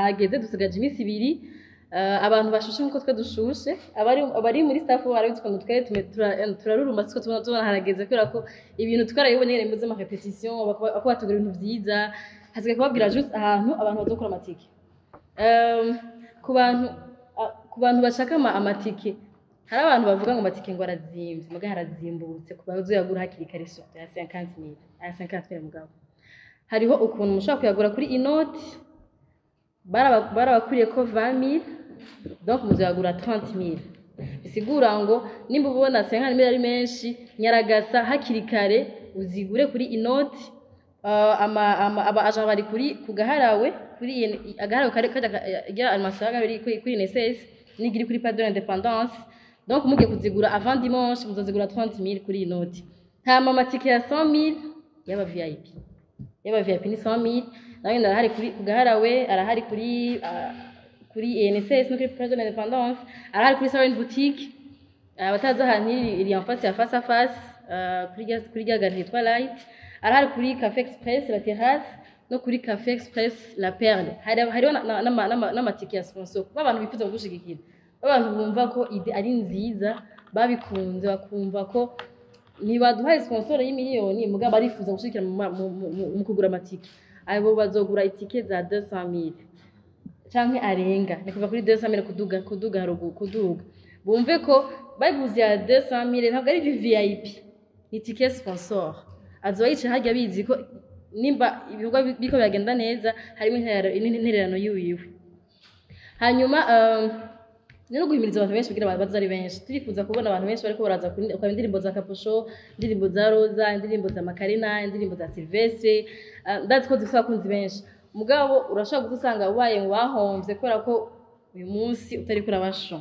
Hageze, dusigaje iminsi 2. Abantu bashushe nkuko twe dushushe, abari muri staff barabizi ukuntu twe turaruruma, siko tubona harageze, kubera ko ibintu twarabibonye nyene muze ama répétition bako bategura ibintu vyiza. Hasigaye kubabwira juste ahantu abantu bazokura amatike. Ku bantu bashaka amatike, hari abantu bavuga ngo amatike ngo arazimvye, muga harazimbutse ku bazoyagura hakiri kare, surtout ya 50,000, aya 50,000. Mugabo hariho ukuntu mushobora kuyagura kuri inoti, barabakuriye ko 20,000, donc muzoyagura 30,000. Bisigura ngo nimba ubona 50,000 ari menshi, nyaragasa hakiri kare uzigure kuri inoti. Ama aba agent bari kuri ku Gaharawe, kuri Agaharawe kare kajya rya animation ya kuri NSS nigiri kuri Place de l'Indépendance. Donc mugiye kuzigura avant dimanche, muzozigura 30,000 kuri inoti. Hama amatike ya 100,000 y'aba VIP, y'aba VIP ni 100,000, nawe arahari kuri ku Gaharawe, arahari kuri ENSS no kuri Place de l'Indépendance, arahari kuri Salon Boutique. Abatazi ahantu iri en face ya Face à Face, kuri rya gare yitwa Light, arahari kuri Café Express La Terrasse no kuri Café Express La Perle. Hariho n'amatike ya sponsor b'abantu bifuza kugushigikira, b'abantu bumva ko idée ari nziza, babikunze, bakumva ko ntibaduhaye sponsor y'imiliyoni, mugabo barifuza gushigikira mu kugura amatike. Abo bazogura itike za 200,000 canke arenga, ni kuva kuri 200,000 kuduga haruguru kuduga. Bumve ko baguze ya 200,000 ntabwo ari VIP, ni ticket sponsor. Azoba yicaye harya bizi ko nimba ibikorwa biriko biragenda neza, harimo intererano yiwiwe. Hanyuma ni no guhimiriza abantu benshi kugira baze ari benshi. Turifuza kubona abantu benshi bariko baraza kuraba indirimbo za Kaposho, indirimbo za Roza, indirimbo za Makarena, indirimbo za Silvestre. Ndazi ko zifise abakunzi benshi, mugabo urashobora gusanga ubaye mu bahomvye kubera ko uyu munsi utariko urabasho.